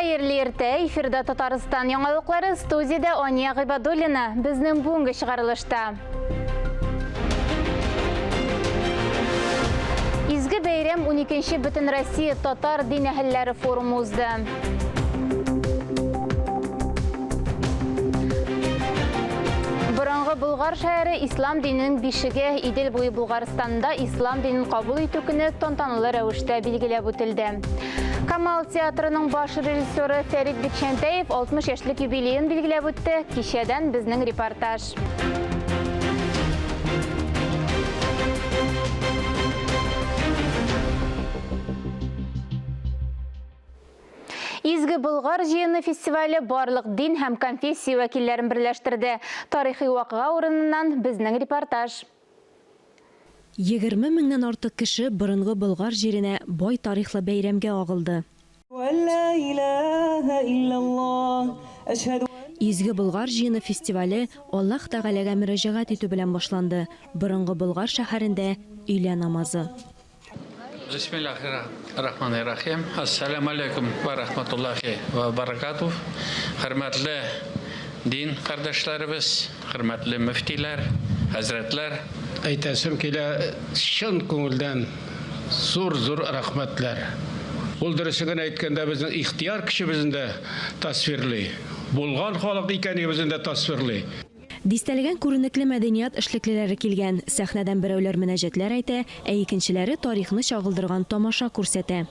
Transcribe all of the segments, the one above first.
Хәерле иртә, эфирда Татарстан яңалыклары, студиядә Ания Гыйбадуллина. Безнең бүгенге чыгарылышта. Изге бәйрәм 12-нче Бөтенроссия татар дин әһелләре форумы узды. Борынгы Болгар шәһәре ислам диненең бишеге Идел буе Болгарстанда ислам динен кабул итү көне тантаналы рәвештә билгеләп үтелде. Камал театрының баш режиссеры Фәрит Бикчәнтәев 60 яшьлек юбилеен билгеләп үтте. Кичәдән безнең репортаж. Изге Болгар җыены фестивале барлык дин һәм конфессия вәкилләрен берләштерде. Тарихи вакыйга урыныннан безнең репортаж. 20 меңнән артык кеше борынгы Болгар җиренә бай тарихлы бәйрәмгә агылды. Изге Болгар җыены фестивале Аллаһ Тәгаләгә мөрәҗәгать итү белән башланды, борынгы Болгар шәһәрендә өйлә намазы. Бисмиллахир-рахманир-рахим. Ассаляму алейкум ва рахматуллахи ва баракатух. Хөрмәтле дин кардәшләребез, хөрмәтле мөфтиләр, хәзрәтләр. Әйтәсем килә, чын күңелдән зур-зур рәхмәтләр. Ул дөресен генә әйткәндә безнең ихтыяр көчебезне дә тасвирлый, булган халык икәнлегебезне дә тасвирлый. Дистәләгән күренекле мәдәният эшлеклеләре килгән. Сәхнәдән берәүләр мөнәҗәтләр әйтә, ә икенчеләре тарихны чагылдырган тамаша күрсәтә.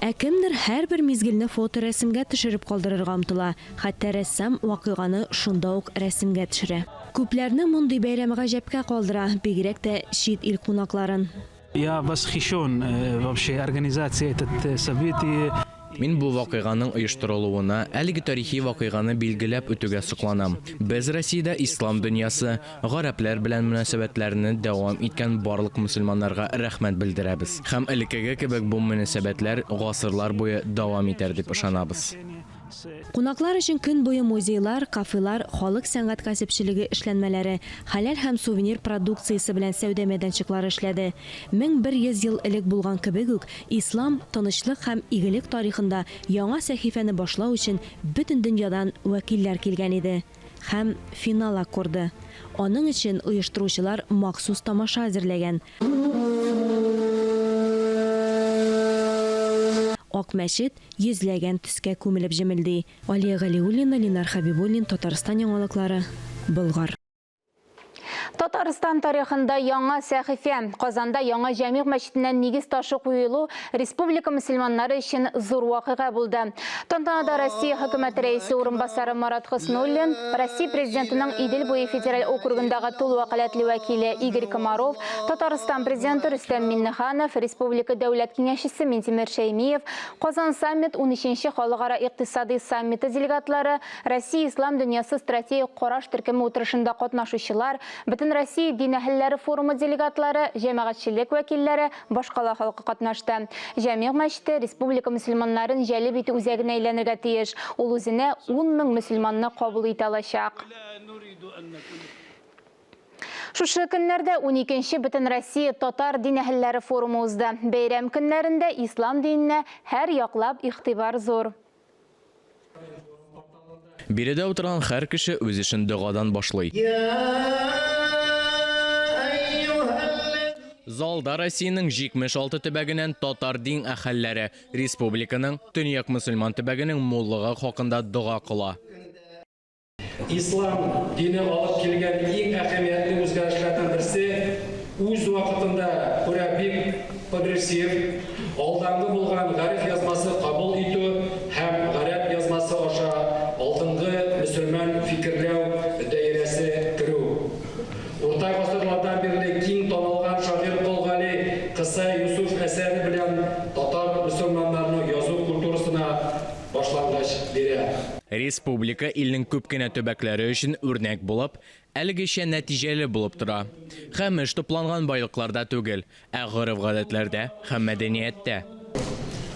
Ә кемдер һәрбер мизгелне фоторәсемгә төшереп калдырырга омтыла, хәтта рәссам вакыйганы шунда ук рәсемгә төшерә. Күпләрне мондый бәйрәм гаҗәпкә калдыра, бигрәк тә чит ил кунакларын. Я восхищен вообще организацией этот событие. Мин бу вакыйганың оештырылуына, әлеге тарихи вакыйганы билгеләп үтүгә сокланам. Без Россиядә ислам дөньясы, гарәпләр белән мөнәсәбәтләрне дәвам иткән барлык мөселманнарга рәхмәт белдерәбез. Һәм элеккеге кебек бу мөнәсәбәтләр гасырлар буе дәвам итәр дип ышанабыз. Кунаклар өчен көн буе музейлар, кафелар, халык сәнгать кәсепчелеге эшләнмәләре, хәләл һәм сувенир продукциясе белән сәүдә мәйданчыклары эшләде. 1100 ел элек булган кебек үк, ислам, тынычлык һәм игелек тарихында яңа сәхифәне башлау өчен бөтен дөньядан вәкилләр килгән иде. Һәм финал аккорды. Аның өчен оештыручылар махсус тамаша әзерләгән. Ак мәчет йөзләгән төскә күмелеп җемелди. Алия Галиуллина, Ленар Хәбибуллин, Татарстан яңалыклары, Болгар. Татарстан тарихында яңа сәхифә. Казанда яңа Җәмигъ мәчетенә нигез ташы куелу республика мөселманнары өчен зур вакыйга булды. Тантанада Россия хөкүмәте рәисе урынбасары Марат Хөснуллин, Россия Президентының Идел буе федераль округындагы тулы вәкаләтле вәкиле Игорь Комаров, Татарстан Президенты Рөстәм Миңнеханов, республика Дәүләт Киңәшчесе Минтимер Шәймиев, Казан Саммит унөченче халыкара икътисадый саммиты делегатлары, Россия ислам дөньясы стратегик караш төркеме утырышында катнашучылар, Бөтенроссия дин әһелләре форумы делегатлары, җәмәгатьчелек вәкилләре, башкала халкы катнашты. Җәмигъ мәчете республика мөселманнарын җәлеп итү үзәгенә әйләнергә тиеш. Ул үзенә 10 мең мөселманны кабул итә алачак. Шушы көннәрдә уникенче Бөтенроссия татар дин әһелләре форумы узды. Бәйрәм көннәрендә ислам диненә һәр яклап игътибар зур. Биредә утырган һәр кеше үз эшен догадан башлый. Залда Россиянең 76 төбәгеннән татар дин әһелләре, республиканың төньяк мөселман төбәгенең муллыгы хакында дога кыла. Ислам дине алып килгән иң әһәмиятле үзгәрешләрнең берсе, үз вакытында күрә бик прогрессив, алдангы булган гариф язмасы кабул итү һәм гарәп язмасы аша алдынгы мөселман фикерләү даирәсе керү. Урта гасырлардан бирле киң танылган шагыйрь Кол Гали Кыса Юсуф әсәре белән татар мөселманнарының язу культурасына башлангыч бирә. Республика илнең күп кенә төбәкләре өчен үрнәк булып, әлегечә нәтиҗәле булып тора. Һәм эш тупланган байлыкларда түгел, ә гореф-гадәтләрдә һәм мәдәнияттә.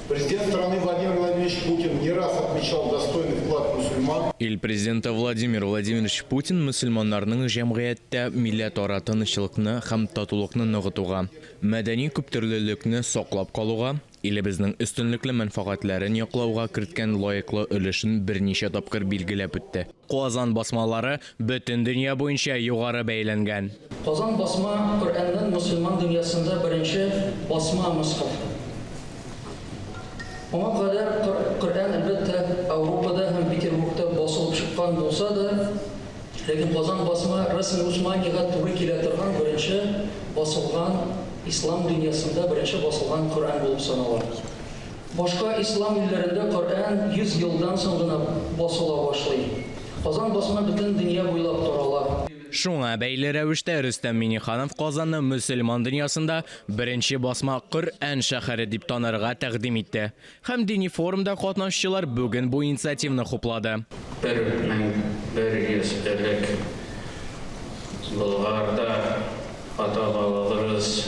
Президент страны Владимир Владимирович Путин не раз отмечал достойный вклад мусульман. Ил Президенты Владимир Владимирович Путин мөселманнарның җәмгыятьтә милләтара тынычлыкны һәм татулыкны ныгытуга, мәдәни күптөрлелекне саклап калуга, илебезнең өстенлекле мәнфәгатьләрен яклауга керткән лаеклы өлешен берничә тапкыр билгеләп үтте. Казан басмалары бөтен дөнья буенча югары бәяләнгән. Казан басма Коръәннең мөселман дөньясында беренче басма мөсхәфе. Моңа кадәр Коръән, әлбәттә, Ауропада һәм Петербургта басылып чыккан булса да, ләкин Казан басма рәсми Усманига туры килә торган беренче басылган ислам дөньясында беренче басылган Коръән булып санала. Башка ислам илләрендә Коръән 100 елдан соң гына басыла башлый. Казан басма бөтен дөнья буйлап тарала. Шуңа бәйле рәвештә Рөстәм Миңнеханов Казанны мөселман дөньясында беренче басма Коръән шәһәре дип танырга тәкъдим итте. Һәм дини форумда катнашучылар бүген бу инициативаны хуплады. 1100 элек Болгарда ата-бабаларыбыз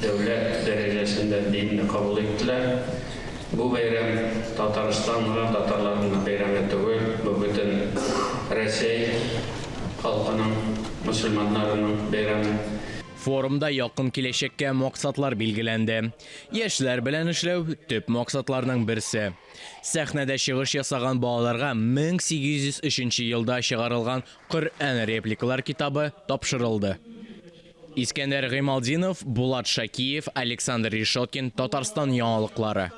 дәүләт дәрәҗәсендә динне кабул иттеләр. Бу бәйрәм Татарстан гына, татарлар гына бәйрәме түгел, бу бөтен Рәсәй халкының, мөселманнарының бәйрәме. Форумда якын киләчәккә максатлар билгеләнде. Яшьләр белән эшләү төп максатларның берсе. Сәхнәдә чыгыш ясаган балаларга 1803 елда чыгарылган Коръән репликалар китабы тапшырылды. Искәндәр Гыймалтдинов, Булат Шакиев, Александр Решеткин, Татарстан яңалыклары.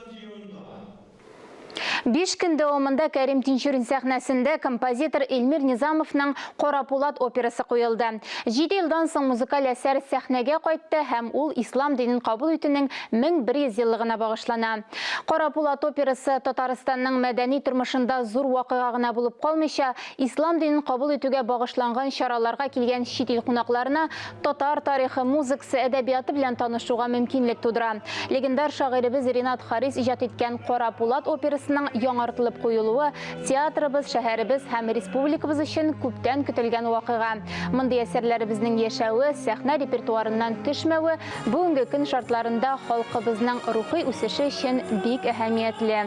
Биш көн дәвамында Кәрим Тинчурин сәхнәсендә композитор Эльмир Низамовның Кара Пулат операсы куелды. Җиде елдан соң музыкаль әсәр сәхнәгә кайтты һәм ул ислам динен кабул итүнең 1100 еллыгына багышлана. Кара Пулат операсы Татарстанның мәдәни тормышында зур вакыйга гына булып калмыйча, Ислам динен кабул итүгә багышланган чараларга килгән чит ил кунакларына татар тарихы, музыкасы, әдәбияты белән танышуга мөмкинлек тудыра. Легендар шагыйребез Ренат Харис иҗат иткән Кара Пулат операсының яңартылып куелуы театрыбыз, шәһәребез һәм республикабыз өчен күптән көтелгән вакыйга. Мондый әсәрләребезнең яшәве, сәхнә репертуарыннан төшмәве бүгенге көн шартларында халкыбызның рухи үсеше өчен бик әһәмиятле.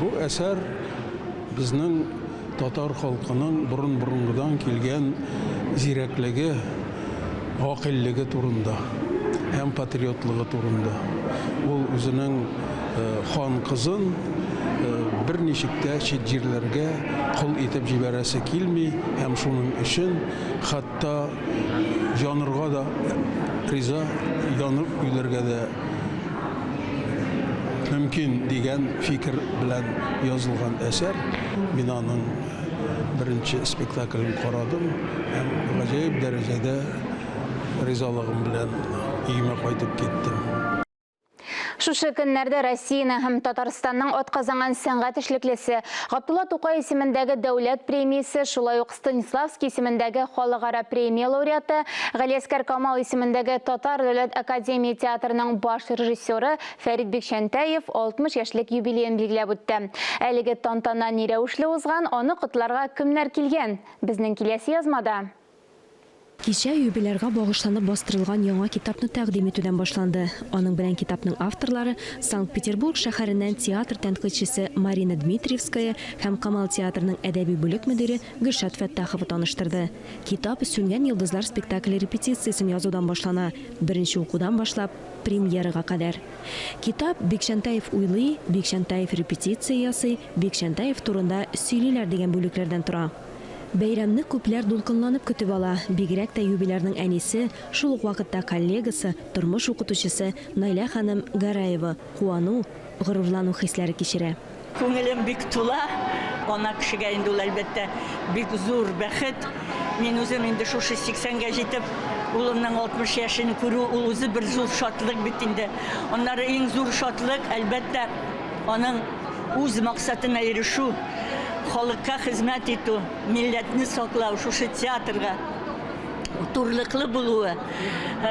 Бу әсәр безнең татар халкының борын-борынгыдан килгән зирәклеге, гакыйльлеге турында һәм патриотлыгы турында. Ул үзенең хан кызын берничек тә чит җирләргә кол итеп җибәрәсе килми һәм шуның өчен хәтта янырга да риза, янып үләргә дә мөмкин дигән фикер белән язылган әсәр. Мин аның беренче спектаклен карадым һәм гаҗәеп дәрәҗәдә ризалыгым белән өемә кайтып киттем. Шушы көннәрдә Россиянең һәм Татарстанның атказанган сәнгать эшлеклесе Габдулла Тукай исемендәге дәүләт премиясе, шулай ук Станиславский исемендәге халыкара премия лауреаты, Галиәсгар Камал исемендәге Татар дәүләт академия театрының баш режиссеры Фәрит Бикчәнтәев 60 яшьлек юбилеен билгеләп үтте. Әлеге тантана ни рәвешле узган, аны котларга кемнәр килгән? Безнең киләсе язмада. Кичә юбилярга багышланып бастырылган яңа китапны тәкъдим итүдән башланды. Аның белән китапның авторлары Санкт-Петербург шәһәреннән театр тәнкыйтьчесе Марина Дмитриевская һәм Камал театрының әдәби бүлек мөдире Гөлшат Фәттахова таныштырды. Китап Сүнгән йолдызлар спектакле репетициясен язудан башлана, беренче укудан башлап, премьерага кадәр. Китап Бикчәнтәев уйлый, Бикчәнтәев репетиция ясый, Бикчәнтәев турында сөйлиләр дигән бүлекләрдән тора. Бәйрәмне күпләр дулкынланып көтеп ала, бигрәк тә юбилярның әнисе, шул ук вакытта коллегасы, тормыш укытучысы Наилә ханым Гараева куану, горурлану хисләре кичерә. Күңелем бик тула. Ана кешегә инде ул, әлбәттә, бик зур бәхет. Мин үзем инде шушы сиксәнгә җитеп, улымның 60 яшен күрү, ул үзе бер зур шатлык бит инде. Аннары иң зур шатлык, әлбәттә, аның үз максатына ирешү, халыкка хезмәт итү, милләтне саклау, шушы театрга турылыклы булуы,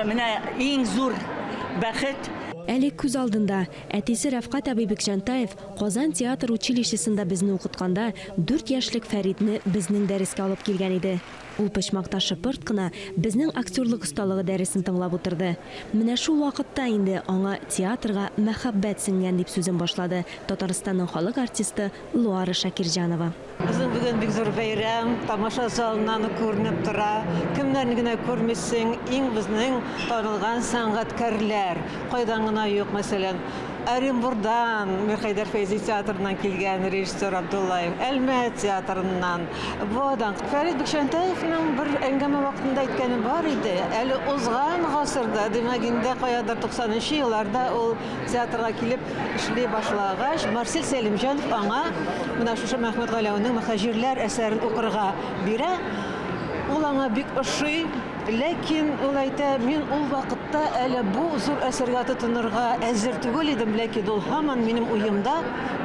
менә иң зур бәхет. Әле күз алдында, әтисе Рәфкать абый Бикчәнтаев Казан театр училищесында безне укытканда, дүрт яшьлек Фәритне безнең дәрескә алып килгән иде. Ул почмакта шыпырт кына безнең актерлык осталыгы дәресен тыңлап утырды. Менә шул вакытта инде аңа театрга мәхәббәт сеңгән, дип сүзен башлады Татарстанның халык артисты Луара Шакирҗанова. Безнең бүген бик зур бәйрәм, тамаша залыннан ук күренеп тора. Кемнәрне генә күрмисең, иң безнең танылган сәнгатькәрләр. Кайдан гына юк, мәсәлән, Оренбурдан Мирхәйдәр Фәйзи театрыннан килгән режиссер Абдуллаев, Әлмәт театрыннан, Буадан. Фәрит Бикчәнтәевның бер әңгәмә вакытында әйткәне бар иде, әле узган гасырда, димәк, инде каядыр 90 нчы елларда ул театрга килеп эшли башлагач, Марсель Сәлимҗанов аңа менә шушы Мәхмүт Галәүнең Мөһаҗирләр әсәрен укырга бирә. Ул аңа бик ошый. Ләкин ул әйтә, мин ул вакытта әле бу зур әсәргә тотынырга әзер түгел идем, ләкин ул һаман минем уемда,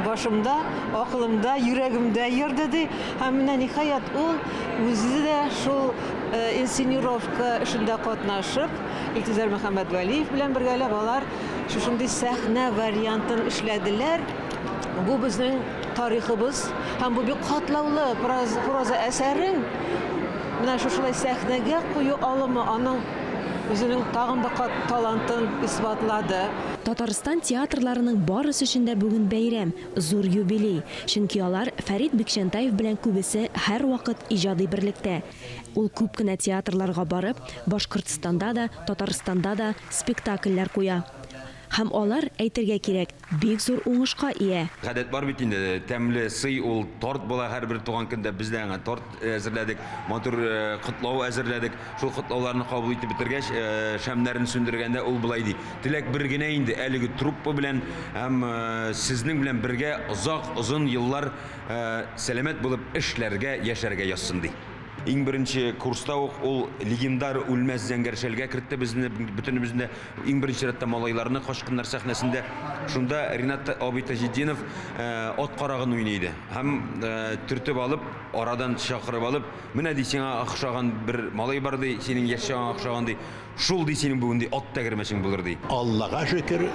башымда, акылымда, йөрәгемдә йөрде, ди. Һәм менә, ниһаять, ул үзе дә шул инсценировка эшендә катнашып, Илтизар Мөхәммәтвәлиев белән бергәләп алар шушындый сәхнә вариантын эшләделәр. Бу безнең тарихыбыз һәм бу бик катлаулы проза әсәрен менә шушылай сәхнәгә кую алымы аның үзенең тагын бер кат талантын исбатлады. Татарстан театрларының барысы өчен дә бүген бәйрәм, зур юбилей. Чөнки алар Фәрит Бикчәнтаев белән күбесе һәрвакыт иҗади берлектә. Ул күп кенә театрларга барып, Башкортстанда да, Татарстанда да спектакльләр куя. Һәм алар, әйтергә кирәк, бик зур уңышка ия. Гадәт бар бит инде, тәмле сый ул торт була һәрбер туган көндә. Без дә аңа торт әзерләдек, матур котлау әзерләдек. Шул котлауларны кабул итеп бетергәч, шәмнәрен сүндергәндә ул болай ди, Теләк бер генә инде, әлеге труппа белән һәм сезнең белән бергә озак, озын еллар сәламәт булып эшләргә, яшәргә язсын, ди. Иң беренче курста ук ул легендар үлмәс зәңгәр шәлгә кертте безне, бөтенебезне дә. Иң беренче рәттә малайларны Качкыннар сәхнәсендә. Шунда Ринат абый Таҗетдинов ат карагын уйный иде. Һәм төртеп алып, арадан чакырып алып, менә ди, сиңа охшаган бер малай бар ди, синең яшь чагыңа охшаган ди. Шул ди синең бүген ди ат тәгәрмәчең булыр ди. Аллага шөкер,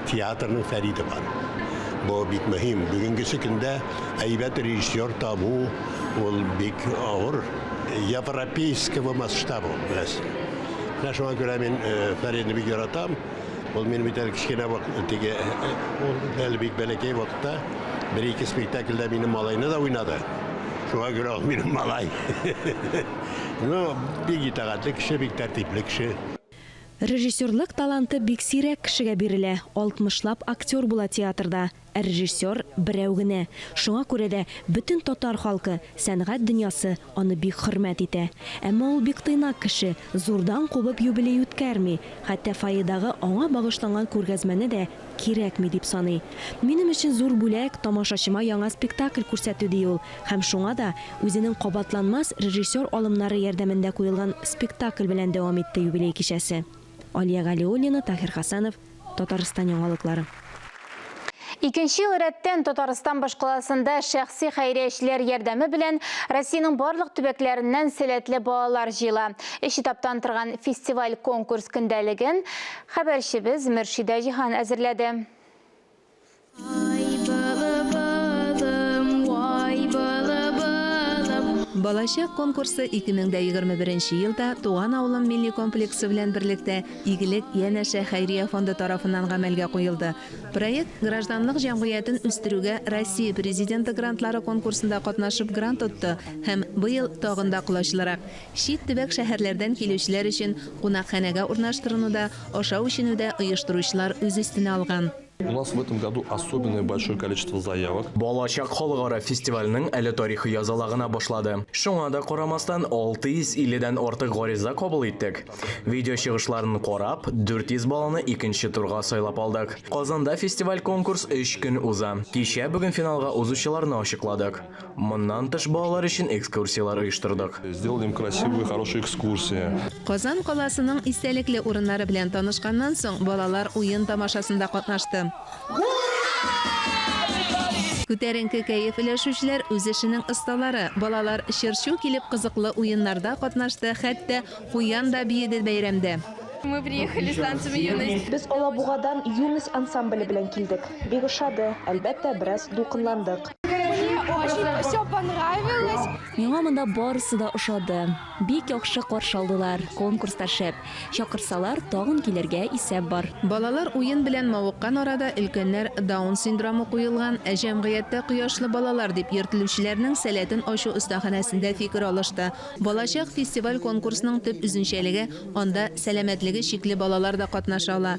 театрның Фәриде бар. Бу бик мөһим. Бүгенгесе көндә әйбәт режиссер табу ул бик авыр. Европейского масштаба ул, беләсең. Менә шуңа күрә мин Фәридне бик яратам. Ул минем бит әле кечкенә вак теге ул әле бик бәләкәй вакытта бер-ике спектакльдә минем малайны да уйнады. Шуңа күрә ул минем малай. Ну, бик итагатьле кеше, бик тәртипле кеше. Режиссерлык таланты бик сирәк кешегә бирелә. Алтмышлап актер була театрда, ә режиссер берәү генә. Шуңа күрә дә бөтен татар халкы, сәнгать дөньясы аны бик хөрмәт итә. Әмма ул бик тыйнак кеше, зурдан кубып юбилей үткәрми, хәтта фойедагы аңа багышланган күргәзмәне дә кирәкми дип саный. Минем өчен зур бүләк, тамашачыма яңа спектакль күрсәтү, ди ул. Һәм шуңа да үзенең кабатланмас режиссер алымнары ярдәмендә куелган спектакль белән дәвам итте юбилей кичәсе. Алия Галиуллина, Таһир Хәсәнов, Татарстан яңалыклары. Икенче ел рәттән Татарстан башкаласында шәхси хәйриячеләр ярдәме белән Россиянең барлык төбәкләреннән сәләтле балалар җыела. Өч этаптан торган фестиваль-конкурс көндәлеген Хәбәрчебез Мөршидә Җиһан әзерләде. Ай былы-былым, вай былы-былым. Балачак конкурсы 2021 елда Туган авылым милли комплексы белән берлектә Игелек янәшә хәйрия фонды тарафыннан гамәлгә куелды. Проект гражданлык җәмгыятен үстерүгә Россия Президенты грантлары конкурсында катнашып грант отты һәм быел тагын да колачлырак. Чит төбәк-шәһәрләрдән килүчеләр өчен кунакханәгә урнаштыруны да, ашау-эчүне дә оештыручылар үз өстенә алган. У нас в этом году особенное большое количество заявок. Балачак халыкара фестиваленең әле тарихы языла гына башлады. Шуңа да карамастан, 650 дән артык гариза кабул иттек. Видео чыгышларын карап, 400 баланы икенче турга сайлап алдык. Казанда фестиваль-конкурс өч көн уза. Кичә бүген финалга узучыларны ачыкладык. Моннан тыш балалар өчен экскурсияләр оештырдык. Сделали им красивые, хорошие экскурсии. Казан каласының истәлекле урыннары белән танышканнан соң, балалар уен тамашасында катнашты. Күтәренке кәеф өләшүчеләр үз эшенең осталары. Балалар чыр-чу килеп кызыклы уеннарда катнашты, хәтта куян да биеде бәйрәмдә. Мы приехали с танцами Юность. Без Алабугадан Юность ансамбле белән килдек. Бик ошады, әлбәттә, бераз дулкынландык. очень все понравилось. Миңа монда барысы да ошады. Бик яхшы каршы алдылар, конкурс та шәп. Чакырсалар, тагын килергә исәп бар. Балалар уен белән мавыккан арада өлкәннәр Даун синдромы куелган, ә җәмгыятьтә кояшлы балалар дип йөртелүчеләрнең сәләтен ачу остаханәсендә фикер алышты. Балачак фестиваль-конкурсның төп үзенчәлеге, анда сәламәтлеге чикле балалар да катнаша ала.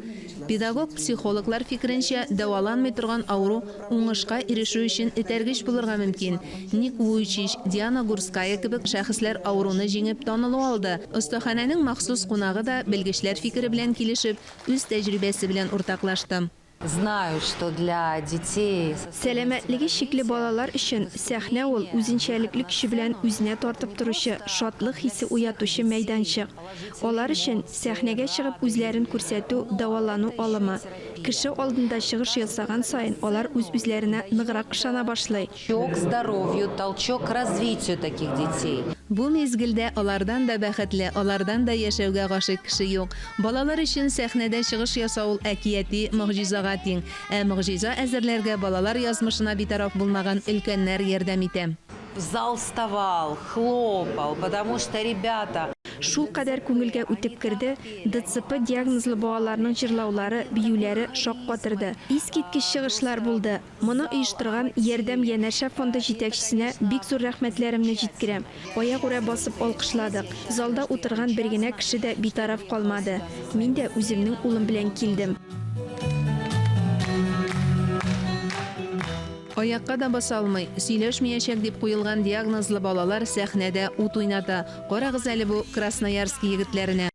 Педагог-психологлар фикеренчә, дәваланмый торган авыру уңышка ирешү өчен этәргеч булырга мөмкин. Ник Вуйчич, Диана Гурская кебек шәхесләр авыруны җиңеп танылу алды. Остаханәнең махсус кунагы да, белгечләр фикере белән килешеп, үз тәҗрибәсе белән уртаклашты. Знаю, что для детей. Сәламәтлеге чикле балалар өчен сәхнә ул, үзенчәлекле көче белән үзенә тартып торучы, шатлык хисе уятучы мәйданчык. Алар өчен сәхнәгә чыгып үзләрен күрсәтү, дәвалану алымы. Кеше алдында чыгыш ясаган саен алар үз-үзләренә ныграк ышана башлый. Толчок к здоровью, толчок к развитию таких детей. Бу мизгелдә алардан да бәхетле, алардан да яшәүгә гашыйк кеше юк. Балалар өчен сәхнәдә чыгыш ясау ул әкияти могҗизага тиң. Ә могҗиза әзерләргә балалар язмышына битараф булмаган өлкәннәр ярдәм итә. Зал вставал, хлопал, потому что ребята. Шулкадәр күңелгә үтеп керде, ДЦП диагнозлы балаларның җырлаулары, биюләре шаккатырды. Искиткеч чыгышлар булды. Моны оештырган Ярдәм янәшә фонды җитәкчесенә бик зур рәхмәтләремне җиткерәм. Аягүрә басып алкышладык. Залда утырган бер генә кеше дә битараф калмады. Мин дә үземнең улым белән килдем. Аякка да баса алмый, сөйләшмиячәк дип куелган диагнозлы балалар сәхнәдә ут уйната. Карагыз әле бу Красноярск егетләренә.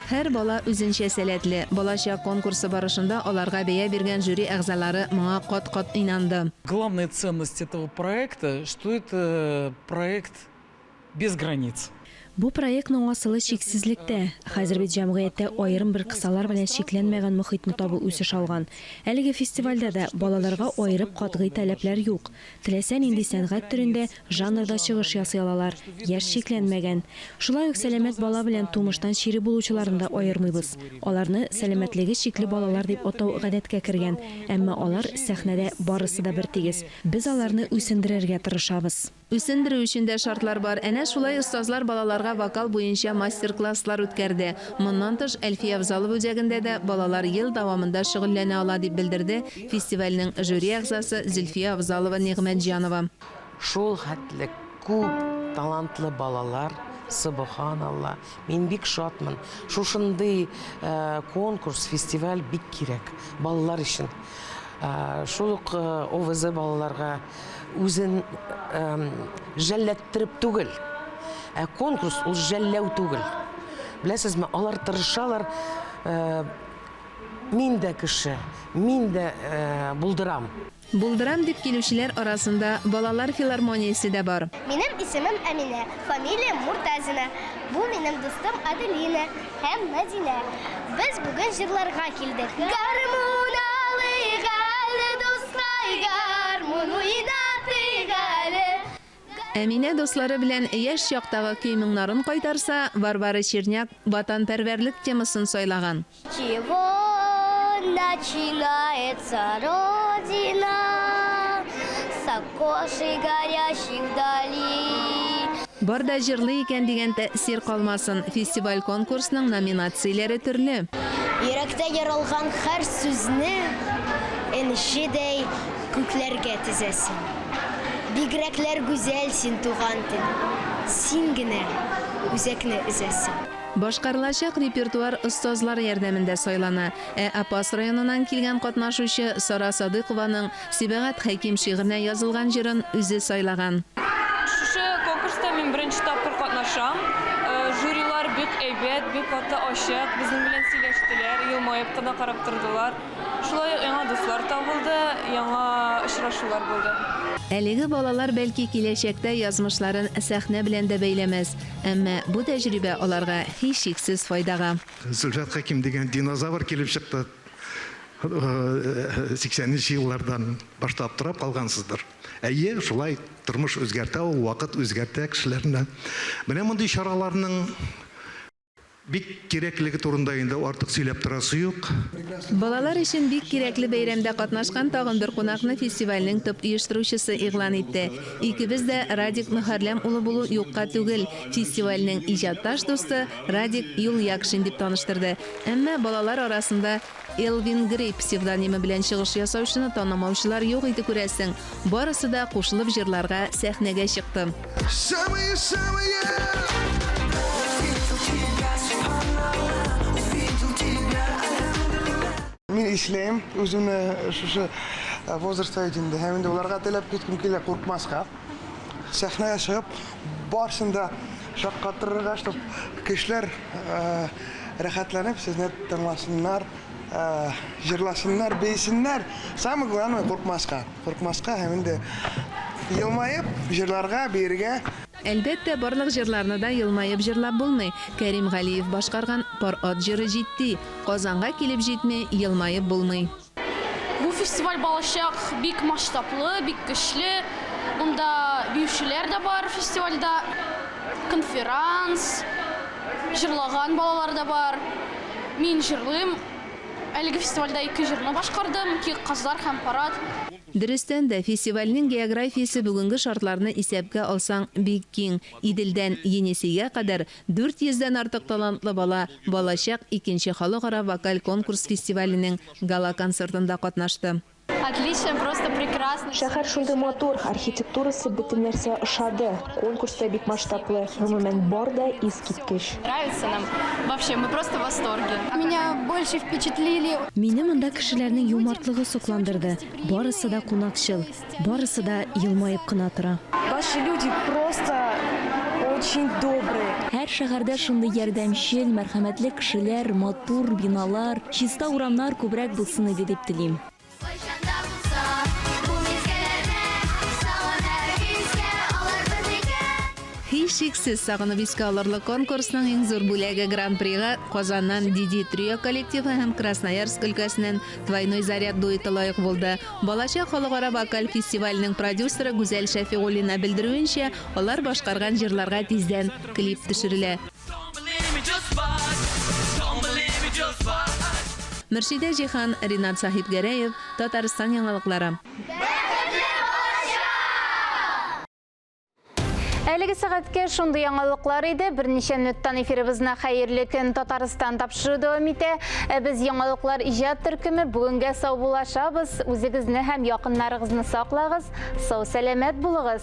Һәр бала үзенчә сәләтле. Балачак конкурсы барышында аларга бәя биргән жюри әгъзалары моңа кат-кат инанды. Главная ценность этого проекта, что это проект без границ. Бу проектның асылы чиксезлектә. Хәзер бит җәмгыятьтә аерым бер кысалар белән чикләнмәгән мохитне табу үсеш алган. Әлеге фестивальдә дә балаларга аерып катгый таләпләр юк. Теләсә нинди сәнгать төрендә, жанрда чыгыш ясый алалар, яшь чикләнмәгән. Шулай ук сәламәт бала белән тумыштан чире булучыларны да аермыйбыз. Аларны сәламәтлеге чикле балалар дип атау гадәткә кергән, әмма алар сәхнәдә барысы да бертигез. Без аларны үсендерергә тырышабыз. Үсендерү өчен дә шартлар бар. Әнә шулай остазлар балаларга вокал буенча мастер-класслар үткәрде. Моннан тыш, Әлфия Авзалова үзәгендә дә балалар ел дәвамында шөгыльләнә ала, дип белдерде фестивальнең жюри әгъзасы Зөлфия Авзалова-Нигъмәтҗанова. Шул хәтле күп талантлы балалар, собоханалла, мин бик шатмын. Шушындый конкурс, фестиваль бик кирәк балалар өчен. Шул ук ОВЗ балаларга үзен жәлләттереп түгел, ә конкурс ул жәлләү түгел. Беләсезме, алар тырышалар, мин дә кеше, мин дә булдырам. Булдырам дип килүчеләр арасында балалар филармониясе дә бар. Минем исемем Әминә, фамилиям Муртазина. Бу минем дустым Аделина һәм Мәдинә. Без бүген җырларга килдек. Гармун алыйк әле, дускай, гармун уйнатыйк әле. Әминә дуслары белән яшь чактагы көй-моңнарын кайтарса, Варвара Черняк ватанпәрвәрлек темасын сайлаган. Чего начинается Родина? С окошек горящих вдали. Бар да җырлый икән дигән тәэсир калмасын, фестиваль-конкурсның номинацияләре төрле. Йөрәктә яралган һәр сүзне энҗедәй күкләргә тезәсең. Бигрәкләр гүзәл син, туган тел, син генә үзәкне өзәсең. Башкарылачак репертуар остазлар ярдәмендә сайлана. Ә Апас районыннан килгән катнашучы Сара Садыйкованың Сибәгать Хәким шигыренә язылган җырын үзе сайлаган. Шушы конкурста мин беренче тапкыр катнашам. Жюрилар бик әйбәт, бик каты ачык, безнең белән сөйләштеләр, елмаеп кына карап тордылар. Шулай ук яңа дуслар табылды, яңа очрашулар булды. Әлеге балалар бәлки киләчәктә язмышларын сәхнә белән дә бәйләмәс, әмма бу тәҗрибә аларга һичшиксез файдага. Зөлфәт Хәким дигән динозавр килеп чыкты. 80 нче еллардан башта аптырап калгансыздыр. Әйе, шулай тормыш үзгәртә ул, вакыт үзгәртә кешеләрне. Менә мондый чараларның. Бик кирәклеге турында инде артык сөйләп торасы юк. Балалар өчен бик кирәкле бәйрәмдә катнашкан тагын бер кунакны фестивальнең төп оештыручысы игълан итте. Икебез дә Радик Мөхәрләм улы булу юкка түгел, фестивальнең иҗатташ дусты Радик Юлъякшин дип таныштырды. Әмма балалар арасында Элвин Грей псевдонимы белән чыгыш ясаучыны танымаучылар юк иде, күрәсең. Барысы да кушылып җырларга сәхнәгә чыкты. Самые, самые. Мин исләем үземне шушы возрастта бит инде. Һәм инде уларга теләп киткем килә куркмаска. Сәхнәгә чыгып, барысын да шаккатырырга, чтоб кешеләр рәхәтләнеп сезне тыңласыннар, җырласыннар, биесеннәр. Самое главное, куркмаска. Куркмаска һәм инде елмаеп җырларга, биергә. Әлбәттә, барлык җырларны да елмаеп җырлап булмый. Кәрим Галиев башкарган Пар ат җыры җитди. Казанга килеп җитми, елмаеп булмый. Бу фестиваль балачак бик масштаблы, бик көчле. Монда биючеләр дә бар фестивальдә, конферанс, җырлаган балалар да бар. Мин җырлыйм. Әлеге фестивальдә ике җырны башкардым, Киек казлар һәм Парад. Дөрестән дә, фестивальнең географиясе бүгенге шартларны исәпкә алсаң, бик киң. Иделдән Енисейгә кадәр 400 дән артык талантлы бала Балачак икенче халыкара вокаль конкурс-фестиваленең гала-концертында катнашты. Отлично, просто прекрасно. Шәһәр шундый матур, архитектурасы, бөтен нәрсә ошады. Конкурс та бик масштаблы, гомумән, бар да искиткеч. Нравится нам. Вообще, мы просто в восторге. Меня больше впечатлили. Мине монда кешеләрнең юмартлыгы сокландырды. Барысы да кунакчыл, барысы да елмаеп кына тора. Ваши люди просто очень добрые. Һәр шәһәрдә шундый ярдәмчел, мәрхәмәтле кешеләр, матур биналар, чиста урамнар күбрәк булсын иде дип телим. Кайчан да булса бу мизгелләрне сагынып искә алырбыз икән. Һичшиксез сагынып искә алырлык конкурсның иң зур бүләге Гран-прига Казаннан Диди Трио коллективы һәм Красноярск өлкәсеннән Двойной заряд дуэты лаек булды. Балачак халыкара вокаль фестиваленең продюсеры Гүзәл Шәфигуллина белдерүенчә, алар башкарган җырларга тиздән клип төшерелә. Мөршидә Җиһан, Ринат Сахипгәрәев, Татарстан яңалыклары. Бәхетле балачак! Әлеге сәгатькә шундый яңалыклар иде. Берничә минуттан эфирыбызны Хәерле көн Татарстан тапшыру дәвам итә. Ә без яңалыклар иҗат төркеме бүгенгә саубуллашабыз. Үзегезне һәм якыннарыгызны саклагыз. Сау-сәламәт булыгыз.